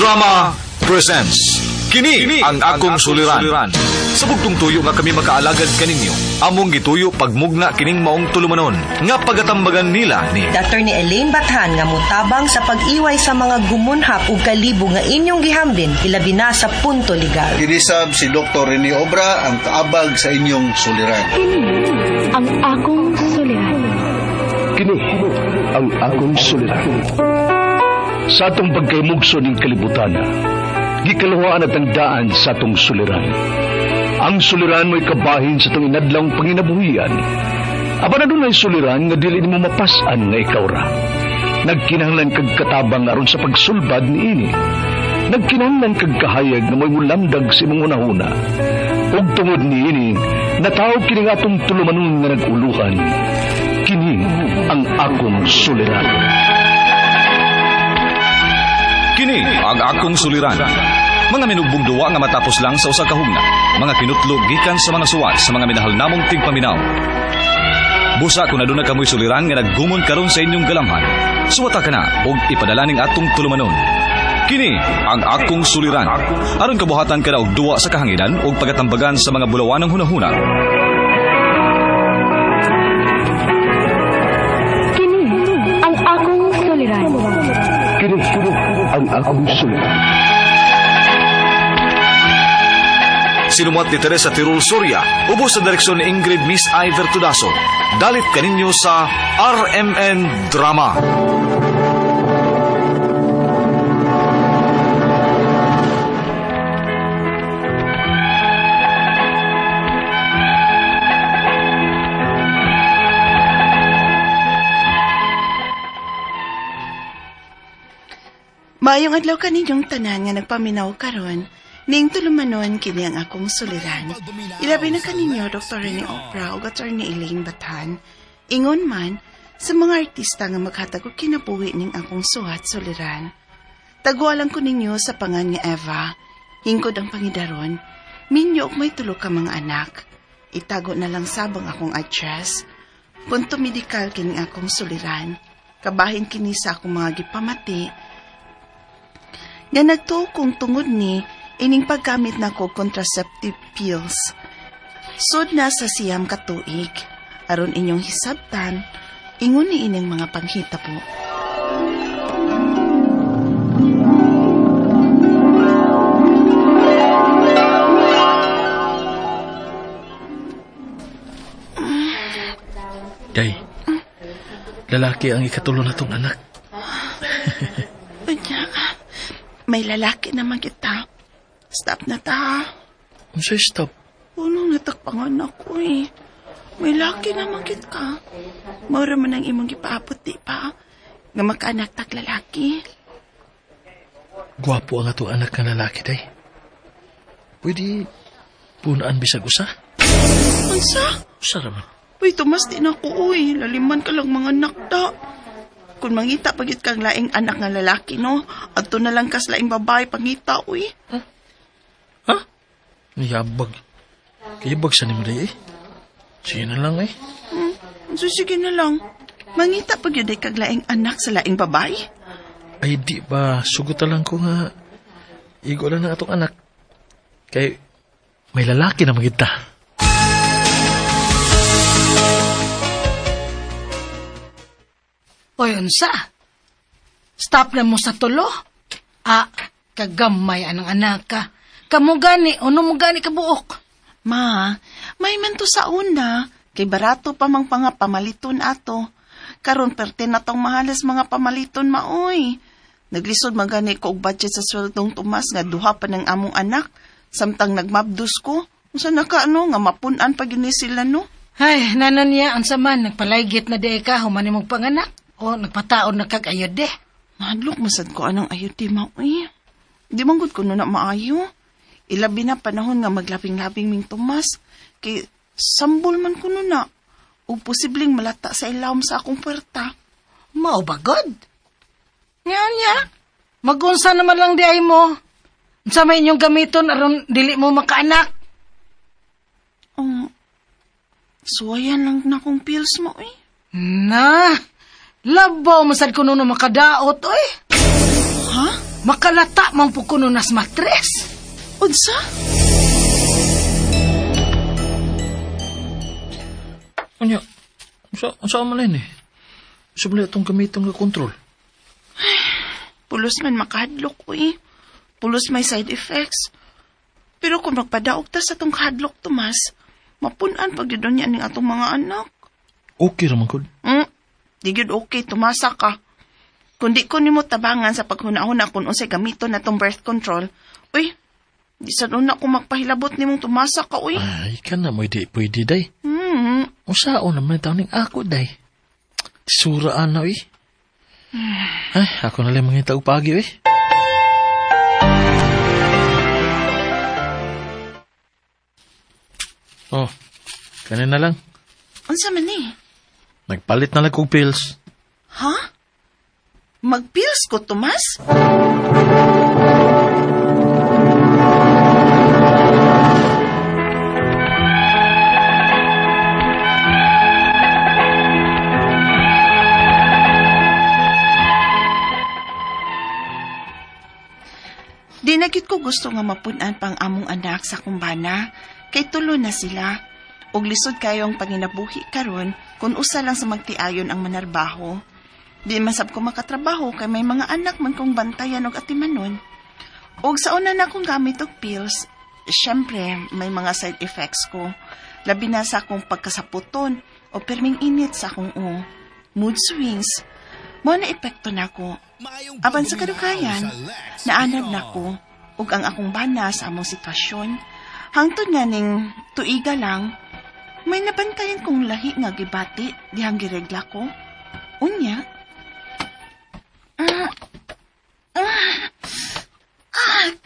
Drama presents Kini ang akong suliran. Sa bugtong tuyo nga kami makaalagad kaninyo, among gituyo pagmugna kining maong tulumanon nga pagatambagan nila ni Attorney Elaine Bathan nga mutabang sa pag-iway sa mga gumunhap ug kalibo nga inyong gihambin ilabi na sa punto legal. Kinisab si Dr. Rene Obra ang kaabag sa inyong suliran. Kini ang akong suliran. Kini ang akong suliran. Sa atong pagkaymugso ning kalibutan, gikaluhaan at ang daan sa atong suliran. Ang suliran mo'y kabahin sa atong inadlawng panginabuhian. Apan adunay suliran nga dili nimo mapas-an nga ikaw ra. Nagkinahanglan kag katabang aron sa pagsulbad niini. Nagkinahanglan kag kahayag nga mo'y mulamdag sa imong hunahuna. Ug tungod niini, natawag kini nga atong tulumanon nga nag-uluhan. Kini ang akong suliran. Kini ang akong suliran. Mga minugbong duwa nga matapos lang sa usa ka hugna. Mga kinutlog gikan sa mga suwat sa mga minahal namong tigpaminaw. Busa kung aduna kamoy suliran nga naggumon karon sa inyong galamhan. Suwata ka na og ipadala ning atong tulumanon. Kini ang akong suliran. Aron kabuhatan ka na og duwa sa kahanginan og pagatambagan sa mga bulawanang hunahuna. Kini ang akong suliran. Kini ang akong suliran. Sinumuat ni Teresa Tirul Soria, ubos sa direksyon ni Ingrid Miss Iver Tudaso. Dalit kaninyo sa RMN Drama. Maayong adlaw kaninyong tanan nga nagpaminaw karon, ning tulumanon kini ang akong suliran. Ilabi na kaninyo Dr. Rene Opra ug Attorney Elaine Bathan. Ingon man sa mga artista nga maghatag og kinabuhi ning akong suhat suliran. Tagualan ko ninyo sa pangan nga Eva. Hingkod ang pangidaron. Minyo og may tulo ka mga anak. Itago na lang sabang akong address. Punto medikal kini akong suliran. Kabahin kini sa akong mga gipamati nga nagtuo kong tungod ni ining paggamit nako contraceptive pills. Sud na sa 9 ka tuig. Aron inyong hisabtan, ingon ni ining mga panghitabo. Day, lalaki ang ikatulo na tong anak. Unya, may lalaki naman kita. Stop na ta. Unsay stop? Unong natakpangan ako eh. May laki naman kita. Maura man ang imong gipaabot, di ba? Nga makaanak tag lalaki. Gwapo ang atong anak nga lalaki, Day. Pwede punaan bisag usa? Unsa? Usa ra man. Uy, Tomas, di na ko, uy. Laliman ka lang mga nakta. Kung mangita pagit kang laing anak nga lalaki, no? Adto na lang kas laing babae pangita, uy. Ha? Niyabag. Kayabag sa nimo, Day, eh. Sige na lang, eh. So, sige na lang. Mangita pag yun ay kag laing anak sa laing babae. Ay, di ba, sugot lang ko nga. Igo lang ng atong anak. Kay, may lalaki na magita. Oy, unsa? Stop na mo sa tulo. Ah, kagamay anang anak ka. Kamo gani, uno mo gani kabuok. Ma, may man to sa una. Kay barato pa mang panga pamaliton ato. Karon perte na tong mahalas mga pamaliton maoy. Naglisod man gani ko og budget sa sweldong Tomas nga duha pa ng among anak. Samtang nagmabdos ko. Unsa na ka ano nga mapun-an pa gyud ni sila no? Ay, nanon niya, unsa man, nagpalaygit na di ka, human imong panganak. O, nagpataon na kag ayod de. Mahadlok masad ko anang ayod di maoy. Di man gud ko no na maayo. Ilabi na panahon nga maglabing-labing ming Tomas. Kay sambol man ko no na. O posibleng malata sa ilawom sa akong puwerta. Mao ba, God? Nga niya. Magunsa naman lang di ay mo. Unsa may inyong gamiton aron dili mo makaanak? Suwayan lang na kong pills mo eh. Na, labaw masad ko no makadaot oy. Ha? Makalata man po kuno nas matres. Unsa? Unya, unsa man eh? Unsa man itong gamiton nga control? Pulos man makahadlok uy. Pulos may side effects. Pero kung magpadaog ta sa tong kahadlok, Tomas, mapunan pag niya ning atong mga anak. Okay ra man gud. Di gyud okay, tumasa ka. Kung di ko nimo tabangan sa paghuna-huna kung unsay gamiton na tong birth control, uy, di sa una ko magpahilabot nimong tumasa ka, uy. Ay, kana mo di pwede day. Unsaon naman taon ning ako day. Suraan na uy. Ay, ako na lang mangita og paagi uy. Oh, kanin na lang. Unsa man ni? Nagpalit na lang kog pills. Ha? Magpills ko, Tomas? Di na gyud ko gusto nga mapun-an pang among anak sa kumbana, kay tulo na sila. Og lisod kayo ang panginabuhi karon kung usa lang sa magtiayon ang manarbaho. Di masab ko makatrabaho kay may mga anak man kong bantayan og atimanon. Og sa una na akong gamit og pills, syempre may mga side effects ko. Labi na sa akong pagkasaputon o perming init sa akong o. Mood swings. Mo na epekto nako. Apan sa kadukayan, naanad nako ug ang akong bana sa among sitwasyon. Hangtod nga ning tuiga lang, may nabantayan kong lahi nga gibati dihang giregla ko. Unya,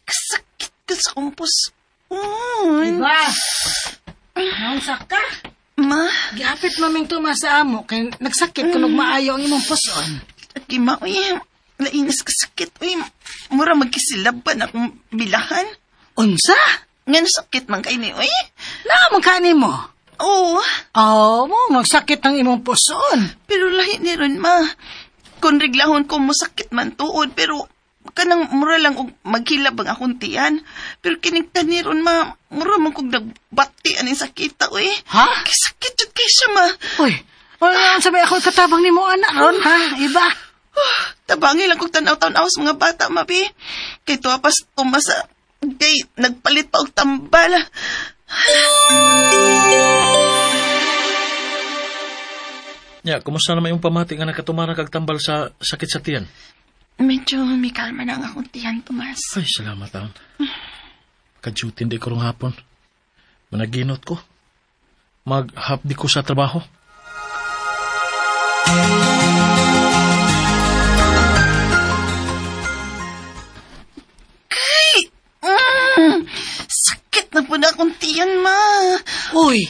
kasakit ka sa umpos. Diba? Naunsa ka? Ma, Gihapit maming Tomas sa amo kay nagsakit kunog maayo ang imong puson. Ati ma, uy, lainas kasakit, uy, mura magkisilaban akong bilahan. Unsa? Nga nasakit man kay ni, uy. Naa man kani mo? Oo, Oh, mo magsakit ang imong puson. pero lahi ni ron, ma. Kung reglahon ko, masakit man tuod, pero kanang mura lang og maghilab ang akong tiyan. Pero kining kaniron, ma, mura man kog nagbati aning sakita, uy. Ha? Kasakit jud kay siya, ma. Uy, wala sa may ako katabang nimo anak ron ha, iba. Tabangi lang kog tanaw-tanaw sa mga bata, mabi. Kay tuwa pas tumasa, kay nagpalit pa og tambal. Ya, kumusta naman yung pamati nga nakatumara kag tambal sa sakit sa tiyan? Medyo may kalma na ang akong tiyan, Tomas. Ay, salamat taon. Ka-duty di ko rong hapon. Managinot ko. Mag-half di ko sa trabaho. Sakit na po na akong tiyan, ma. Uy,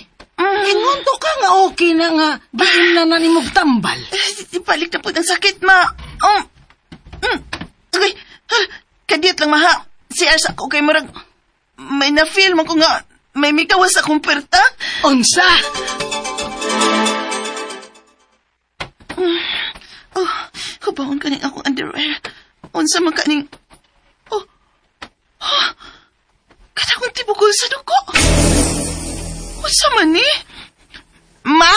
ingon to ka nga okay na nga giin na na nimog tambal. Ibalik na po ng sakit, ma. Okay, kadiyot lang, maha. Si Ars ako kay murag, may na-feel mo ko nga, may mikawas akong perta. Unsa? Oh, hubaon ka ning akong underwear. Unsa man ka ning... Oh, oh, kada akong tibugol sa dugo. Unsa man ni? Ma!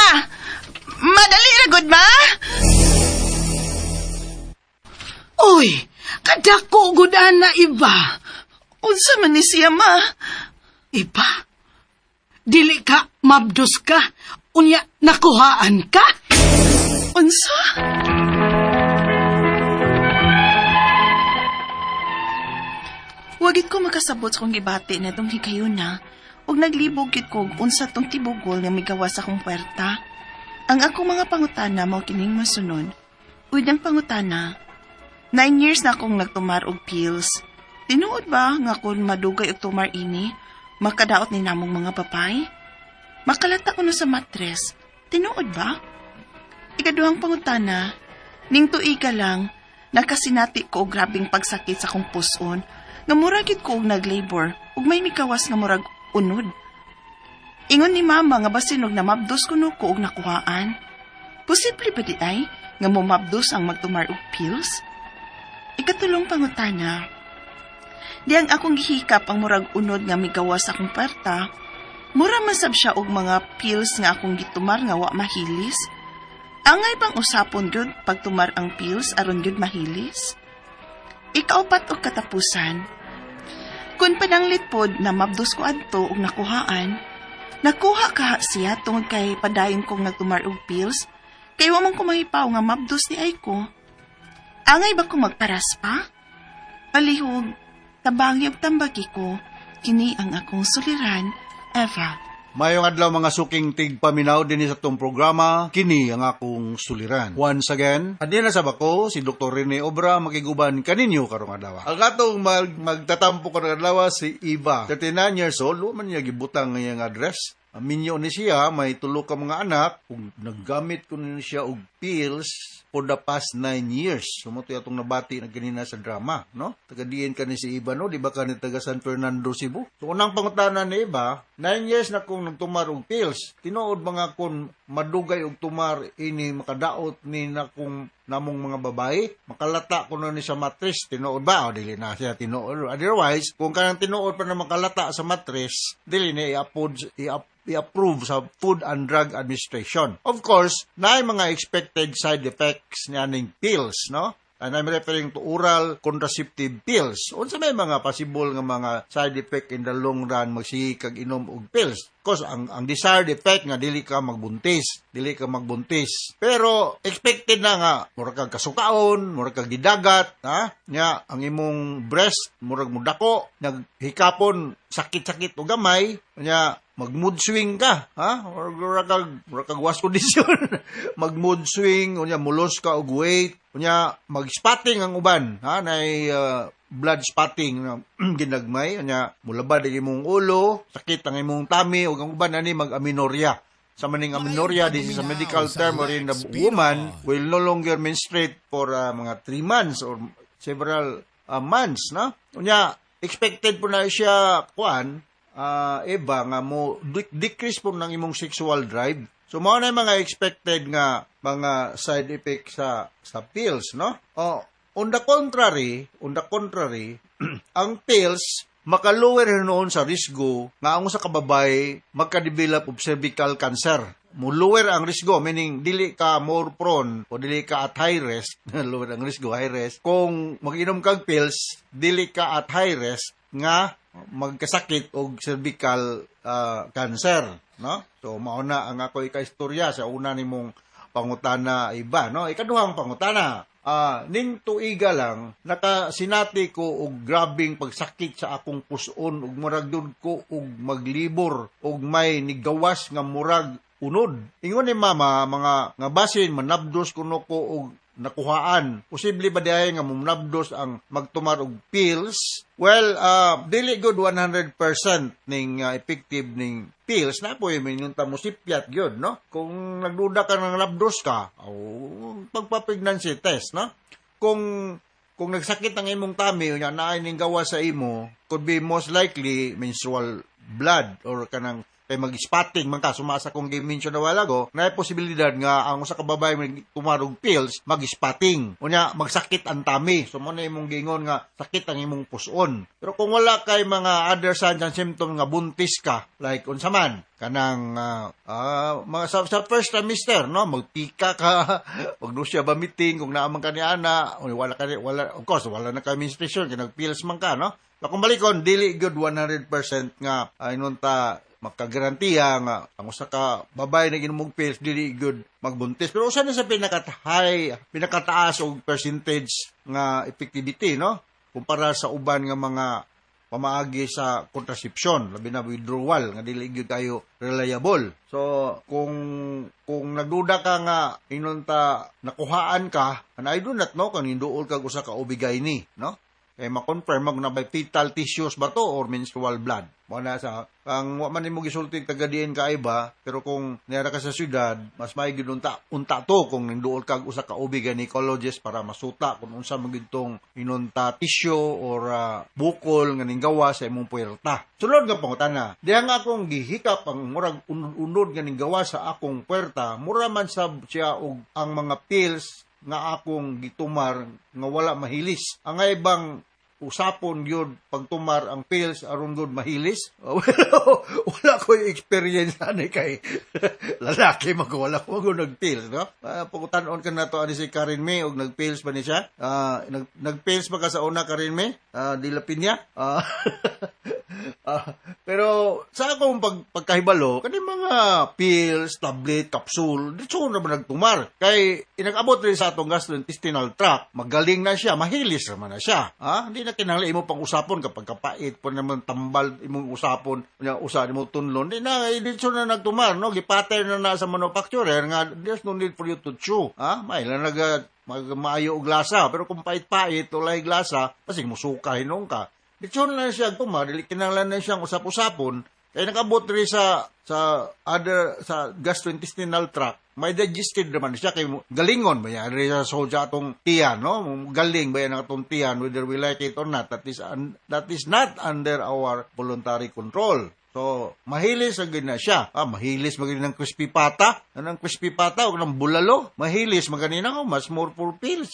Madali na gud, ma! Uy, kadako gud ana iba. Unsa man ni siya, ma? Iba? Dili ka, mabdos ka. Unya, nakuhaan ka? Unsa? Wagit ko makasabot sa kong gibati na itong hikayuna ug naglibog gid ko og unsa tong tibugol nga migawas akong puwerta. Ang akong mga pangutana mao kining mosunod. Unang pangutana, 9 years na akong nagtumar og pills. Tinuod ba nga kung madugay og tumar ini, makadaot ni namong mga papay? Makalata ko no sa matres. Tinuod ba? Ikaduhang pangutana, ning tuiga lang, nakasinati ko og grabing pagsakit sa akong puson, nga mura gid ko og naglabor, ug may mikawas nga murag unod. Ingon ni mama nga basin og namabdos kuno ko og nakuhaan. Posible ba di ay nga mumabdos ang magtumar og pills? Ikatulong pangutana. Dihang akong gihikap ang murag unod nga migawas akong puwerta, mura masab siya og mga pills nga akong gitumar nga wa mahilis. Angay bang usapon gyud pagtumar ang pills aron gyud mahilis? Ikaupat og katapusan. Kung pananglit pod na mabdos ko adto og nakuhaan, nakuha ka siya tungod kay padayon kong nagtumar og pills, kay wa man ko mahipaw nga mabdos ni ay ko. Angay ba ko magparaspa? Palihog, tabangi og tambagi ko, kini ang akong suliran, Eva. Mayong adlaw, mga suking tigpaminaw dinhi sa atong programa, kini ang akong suliran. Once again, adi na sa bako si Dr. Rene Obra makiguban kaninyo karong adlaw. Ang atong magtatampo karong adlaw si Eva, 39 years old, wa man niya gibutang nga iyang address. Minyo ni siya, may tulo ka mga anak, ug naggamit ko ni siya og pills for the past 9 years. So mao atong nabati na ganina sa drama, no? Taga diin ka ni si Eva, no? Di ba ka ni taga San Fernando, Cebu? So unang pangutana ni Eva, 9 years na kong nagtumar og pills. Tinuod mga kun madugay og tumar ini makadaot ni na kung namong mga babae, makalata ko na ni sa matris, tinuod ba? O dili na siya tinuod. Otherwise, kung kanang tinuod pa na makalata sa matris, dili na i-approve sa Food and Drug Administration. Of course, naay mga expected side effects niyaning pills, no? And I'm referring to oral contraceptive pills. Unsa may mga possible nga mga side effect in the long run magsige kag inom og pills? Cause ang desired effect nga dili ka magbuntis, dili ka magbuntis. Pero expected na nga murag kag kasukaon, murag kag gidagat, ha? Nya ang imong breast murag mudako, naghikapon sakit-sakit o gamay, nya mag mood swing ka, ha? Or murag kag was condition. Mag mood swing, unya mulos ka og weight, unya mag spotting ang uban, ha? Nay blood spotting na ginagmay, unya mulabad ang imong ulo, sakit ang imong tummy ug ang uban ani mag amenorrhea. Sa maning amenorrhea, this is a medical term wherein the woman will no longer menstruate for mga 3 months or several months, no? Unya expected po na siya kuan Eva nga mo decrease po ng imong sexual drive. So mao na yung mga expected nga mga side effects sa pills, no? Oh, on the contrary, ang pills makalower noon sa risgo nga ang usa ka babae magka-develop of cervical cancer. Mo lower ang risgo, meaning dili ka more prone o dili ka at high risk, lower ang risgo, high risk. Kung mag-inom kag pills, dili ka at high risk nga magkasakit og cervical cancer, no? So mao na ang ako ikaistorya sa una nimong pangutana, Eva, no? Ikaduhang pangutana. Ning tuiga lang nakasinati ko og grabing pagsakit sa akong puson ug murag dud ko og maglibor og may nigawas nga murag unod. Ingon ni mama mga nga basin manabdos kuno ko og nakuhaan. Posible ba diay nga munabdos ang magtumar og pills? Well, dili good 100% ning effective ning pills na po yung ta mo sipyat gyud, no? Kung nagduda ka ng nabdos ka, oh, pagpa-pregnancy test, no? Kung nagsakit ang imong tummy unya naay ning gawas sa imo, could be most likely menstrual blood or kanang kay mag-spotting man ka sumasa kung gi-mention na wala go na posibilidad nga ang usa ka babae may tumarog pills mag-spotting, unya magsakit ang tummy. So mo na imong giingon nga sakit ang imong puson. Pero kung wala kay mga other signs and symptoms nga buntis ka, like unsa man kanang mga sa first trimester, no, magpika ka, mag nausea, vomiting kung naa man ka ni ana, o wala ka ni, wala, of course wala na ka menstruation kay nag-pills man ka, no? Kung balikon, dili good 100% nga ingon ta makagarantiya nga ang usa ka babae na ginom og pills dili good magbuntis, pero usa na sa pinaka-high, pinakataas og percentage nga effectivity, no, kumpara sa uban nga mga pamaagi sa contraception, labi na withdrawal nga dili gyud kayo reliable. So kung nagduda ka nga ingon ta nakuhaan ka, and I do not know kung ninduol kag usa ka OB-GYN, no, kay ma-confirm mag na by fetal tissues ba to or menstrual blood. Mo na sa ang wa man nimo gisulti taga diin ka iba, pero kung niara ka sa syudad, mas may gyud unta unta to kung ninduol kag usa ka OB gynecologist para masuta kung unsa man gyud tong inunta tissue or bukol nga ninggawa sa imong puwerta. Sunod nga pangutana. Diha nga akong gihikap ang murag unod-unod nga ninggawa sa akong puwerta, mura man sab siya og ang mga pills. nga akong gitumar nga wala mahilis. Ang ibang usapon gyud pagtumar ang pills aron gud mahilis. Wala ko experience ani kay lalaki man ko, wala ko gud nag-pills, no? Pagkutan-on ka na to ani si Karen May og nag-pills ba ni siya? Nag-pills ba ka sa una, Karen May? Di la Pinya? Pero sa akong pagkahibalo, kani mga pills, tablet, capsule, dito na ba nagtumar? Kay inag-abot rin sa atong gastrointestinal tract, magaling na siya, mahilis naman na siya. Ha? Hindi na kinahanglan imo pang usapon kapag kapait po naman tambal imong usapon, unya usa nimo tunlon, di na dito na nagtumar, no? Gipattern na na sa manufacturer nga there's no need for you to chew. Ha? May lang nag maayo og lasa, pero kung pait-pait walay lasa, pasig musuka hinuon ka. Dito na lang siya tumar, dili kinahanglan na siyang usap-usapon. Kaya nakabot rin sa other sa gastrointestinal tract, may digested naman siya kay galingon ba yan rin sa soldier atong tiyan, no? Galing ba yan ang atong tiyan, whether we like it or not, that is not under our voluntary control. So, mahilis ang na siya. Mahilis magani ng crispy pata. Anong crispy pata o ng bulalo? Mahilis magani na mas more for pills.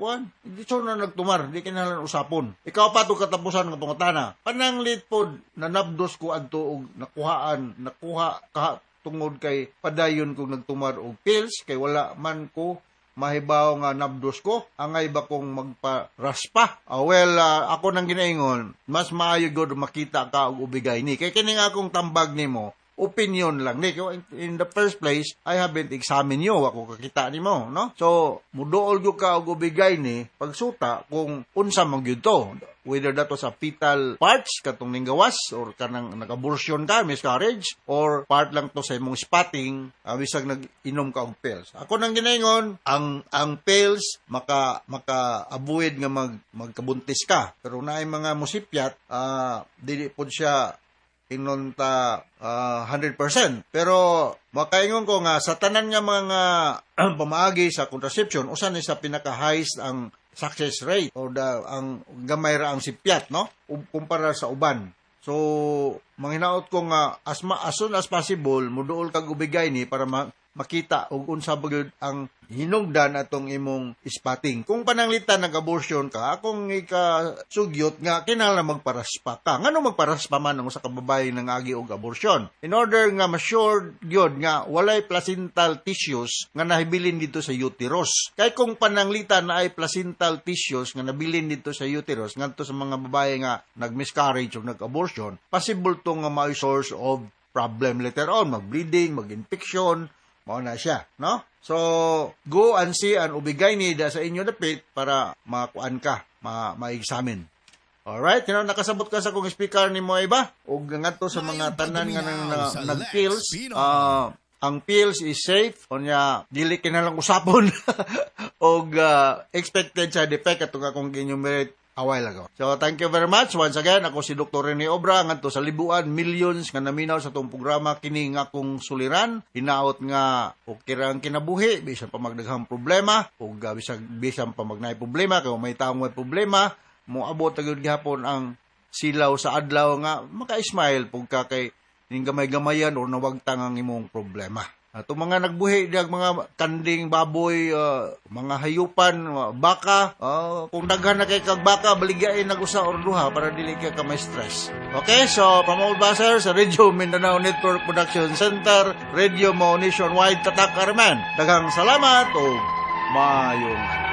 Kuan, hindi so na nagtumar, di kinahanglan usapon. Ikaw pa to katapusan ng pangutana. Pananglit pod nanabdos ko adto og nakuhaan, nakuha ka tungod kay padayon kong nagtumar og pills kay wala man ko mahibaw nga nabdos ko, angay ba kong magparaspa? Well, ako nang ginaingon, mas maayo gud makita ka og ubigay ni. Kay kini nga akong tambag nimo, opinion lang ni. In the first place, I haven't examined you, ako kakita nimo, no? So, muduol gyud ka og ubigay ni pagsuta kung unsa man gyud to. Whether that was a fetal parts katong ninggawas or kanang nag-abortion ka, miscarriage, or part lang to sa imong spotting, bisag nag-inom ka og pills. Ako nang ginaingon, ang pills maka avoid nga magkabuntis ka. Pero naay mga musipyat, dili pod siya ingon ta 100%. Pero makaingon ko nga sa tanan nga mga pamaagi sa contraception, usa ni sa pinaka-highest ang success rate or ang gamay ra ang sipyat, no? Kumpara sa uban. So, manghinaot ko nga as soon as possible muduol kag ubigay ni para makita og unsa ba gyud ang hinungdan atong imong spotting. Kung pananglitan nag-abortion ka, akong ikasugyot nga kinahanglan magparaspa ka. Ngano magparaspa man ang usa ka babae nang agi og abortion? In order nga ma-sure gyud nga walay placental tissues nga nahibilin dito sa uterus. Kay kung pananglitan na ay placental tissues nga nabilin dito sa uterus ngadto sa mga babae nga nag-miscarriage o nag-abortion, possible to nga may source of problem later on, mag-bleeding, mag-infection, mao na siya, no? So, go and see an ubigay ni da sa inyo dapit para makuan ka, ma-examine. Alright, kino nakasabot ka sa kong speaker ni mo iba ug ngadto sa mga tanan nga nang nag-pills, ang pills is safe unya dili kinahanglan usapon og expected side effect atong akong gi-enumerate a while ago. So thank you very much. Once again, ako si Dr. Rene Obra ngadto sa libuan millions nga naminaw sa atong programa kini nga akong suliran. Hinaot nga okay ra ang kinabuhi bisan pa magdaghang problema ug bisag bisan pa magnaay problema kay may taong may problema, moabot na gyud gihapon ang silaw sa adlaw nga maka-smile pug ka kay ning gamay-gamayan or nawagtang ang imong problema. Atong mga nagbuhi diag mga kanding, baboy, mga hayupan, baka, kung daghan na kay kag baka, baligyain nag usa or duha para dili ka may stress. Okay, so from all Basher sa Radio Mindanao Network Production Center, Radio Mo Nationwide, Tatak Arman. Daghang salamat o maayong